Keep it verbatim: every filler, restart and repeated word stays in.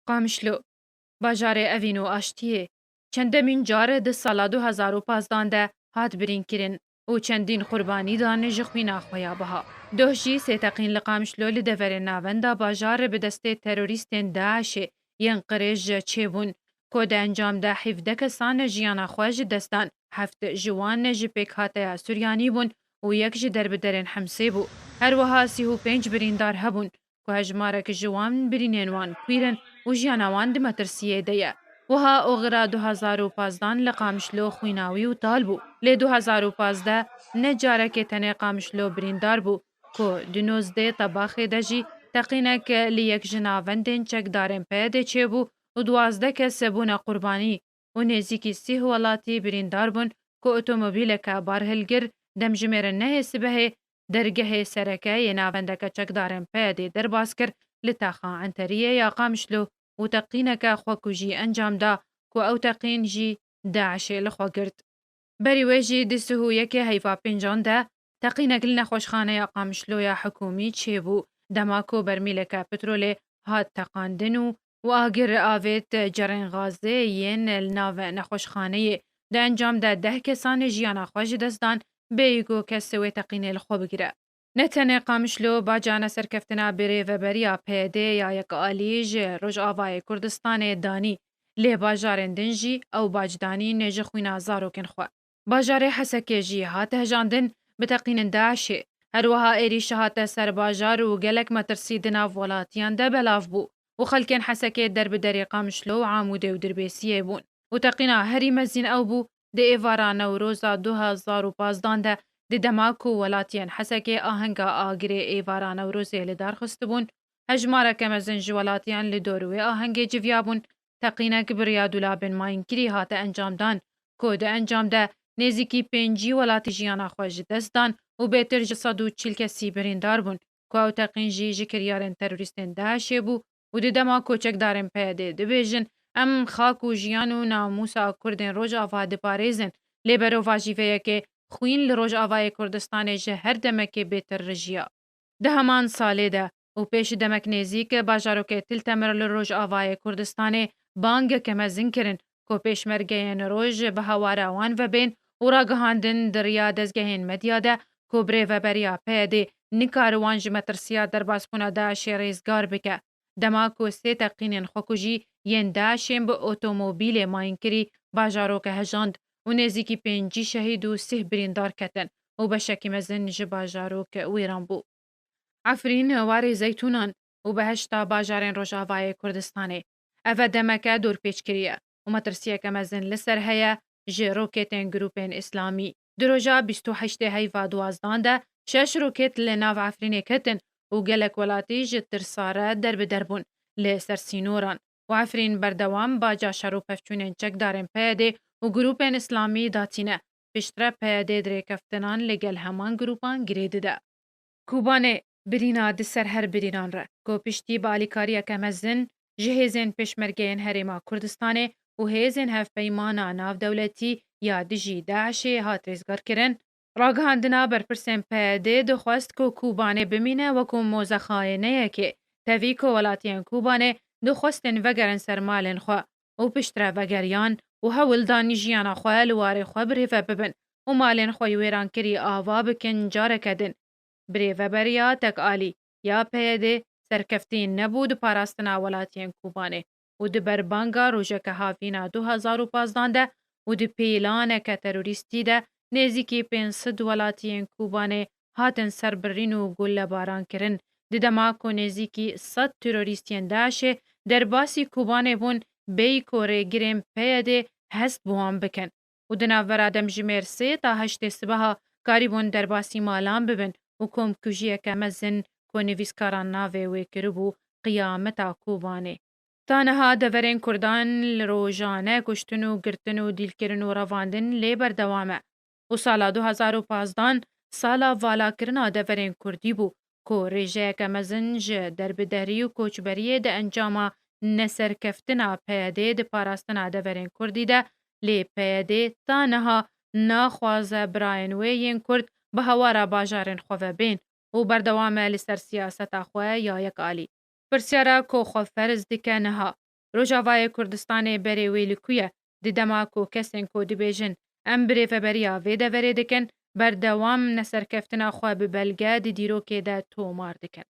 Qamişlo, bajarê evîn û aştiyê, çendemîn car di sala du hezar û pazdan de hat birînkirin û çendîn qurbanî dan ji xwîna xwe ya biha. Doh jî sê teqîn li Qamişlo li deverên navenda bajar bi destê terorîstên DAIŞê yên qirêj çêbûn, ku di encam de hevdeh kesan jiyana xwe ji dest dan. Heft ji wan ji pêkhateya Suryanî bûn û yek ji derbiderên Hemsê bû. Her wiha sî û pênc birîndar hebûn, ku hejmarek ji wan birînên wan kwîr in û jiyana wan di metirsiyê de ye. Wiha oxira du hezar û pazdan li Qamişlo xwînawî û tal bû. Lê du hezar û pazdeh ne carekê tenê Qamişlo birîndar bû, ku di nozdeh Tebaxê de jî teqînek li yek ji navendên çekdarên PYDê çêbû û duwazdeh kes bûne qurbanî û nêzîkî sîh welatî birîndar bûn, ku otomobîleke barhilgir, demjimêrin nehê sibehê, dergehê sereke yê navendeke çekdarên PYDê derbas kir li taxa Enteriyê ya Qamişlo û teqîneke xwekujî encam da, ku ew teqîn jî DAIŞê li xwe girt. Berî wê jî di sih û yekê heyva pêncan de teqînek li nexweşxaneya Qamişlo ya hikûmî çêbû, dema ku bermîleke petrolê hat teqandin û û agir avêt cerên gazê yên li nav nexweşxaneyê. Di encam de deh kesan jiyana xwe ji dest dan, bêyî ku kes wê teqînê li xwe bigire. Ne tenê Qamişlo, baca neserkeftina birêveberiya PYDê ya yekalî ji Rojavayê Kurdistanê danî, lê bajarên din jî ew bac danîn ji xwîna zarokên xwe. Bajarê Hesekê jî hat hejandin bi teqînên DAIŞê. Her wiha êrîş hate ser bajar û gelek metirsî di nav welatiyan de belav bû û xelkên Hesekê derbiderê Qamişlo û Amûdê û Dirbêsiyê bûn û teqîna herî mezin ew bû, di êvara Newroza du hezar û pazdan de, di dema ku welatiyên Hesekê ahenga agirê êvara Newrozê li dar xistibûn, hejmareke mezin ji welatiyan li dor wê ahengê civiyabûn, teqînek bi riya dûlabên mayînkirî hate encamdan, ku di encam de nêzîkî pêncî welatî jiyana xwe ji dest dan û bêtir ji sed û çil kesî birîndar bûn, ku ew teqîn jî ji kiryarên terorîstên DAIŞê bû û di dema ku çekdarên PYDê dibêjin, em xak û jiyan û namûsa Kurdên Rojava diparêzin, lê berovajî vê yekê xwîn li Rojavayê Kurdistanê ji her demekê bêtir rijiya. Di heman salê de û pêş demek nêzîk bajarokê Til Temir li Rojavayê Kurdistanê bangeke mezin kirin ku pêşmergeyên roj bi hawara wan ve bên û ragihandin di riya dezgehên medya de ku birêveberiya PYDê nikare wan ji metirsiya derbasbûna DAIŞê rêzgar bike. Dema ku sê teqînên xwekujî yên DAIŞê bi otomobîlê mayînkirî bajaroke hejand û nêzîkî pêncî şehîd û sih birîndar ketin û beşekî mezin ji bajarok wêran bû. Efrîn, warê zeytûnan û bi heşta bajarên Rojavayê Kurdistanê. Ev demeke dorpêç kiriye û metirsiyeke mezin li ser heye ji roketên grûpên Îslamî. Di roja bîst û heştê heyva duwazdan de şeş roket li nav Efrînê ketin û gelek welatî ji tirsa re derbider bûn li ser sînoran û Efrîn berdewam baca şer û pevçûnên çekdarên PYDê û grûpên Îslamî datîne. Piştre PYDê dirêkeftinan li gel heman grûpan girê dide. Kobanê, birîna di ser her birînan re, ku piştî bi alîkariyeke mezin ji hêzên pêşmergeyên Herêma Kurdistanê û hêzên hevpeymana navdewletî ya dijî DAIŞê hat rêzgarkirin. Ragihandina berpirsên PYDê dixwest ku Kobanê bimîne wekû mozexayêneyekê, tevî ku welatiyên Kobanê dixwestin vegerin ser malên xwe û piştre vegeriyan û hewl dan jiyana xwe li warê xwe birêve bibin û malên xwe yê wêrankirî ava bikin careke din. Birêveberiya tekalî ya PYDê serkeftî nebû di parastina welatiyên Kobanê û di berbanga rojeke havîna du hezar û pazdan de û di pîlaneke terorîstî de nêzîkî pênc sed welatiyên Kobanê hatin serbirîn û gulebaran kirin. Di dema ku nêzîkî sed terorîstiyên DAIŞê derbasî Kobanê bûn, bêyî ku rêgirên PYDê hest bi wan bikin. Û di navbera demjimêr sê ta heştê sibeha karîbûn derbasî malan bibin û komkujiyeke mezin ku nivîskaran navê wê kiribû Qiyameta Kobanê. Ta niha deverên Kurdan li rojane kuştin û girtin û dîlkirin û revandin lê berdewam e. Û sala du hezar û pazdan sala valakirina deverên Kurdî bû, ku rêjeyeke mezin ji derbiderî û koçberiyê di encama neserkeftina PYDê di parastina deverên Kurdî de, lê PYDê ta niha naxwaze birayên wê yên Kurd bi hawara bajarên xwe ve bên û berdewam e li ser siyaseta xwe ya yekalî. Pirsyara ku xwe ferz dike niha, Rojavayê Kurdistanê berê wê li ku ye? Di dema ku kesên ku dibêjin em birêveberiya vê deverê dikin, berdewam neserkeftina xwe bi belge di dîrokê de tomar dikin.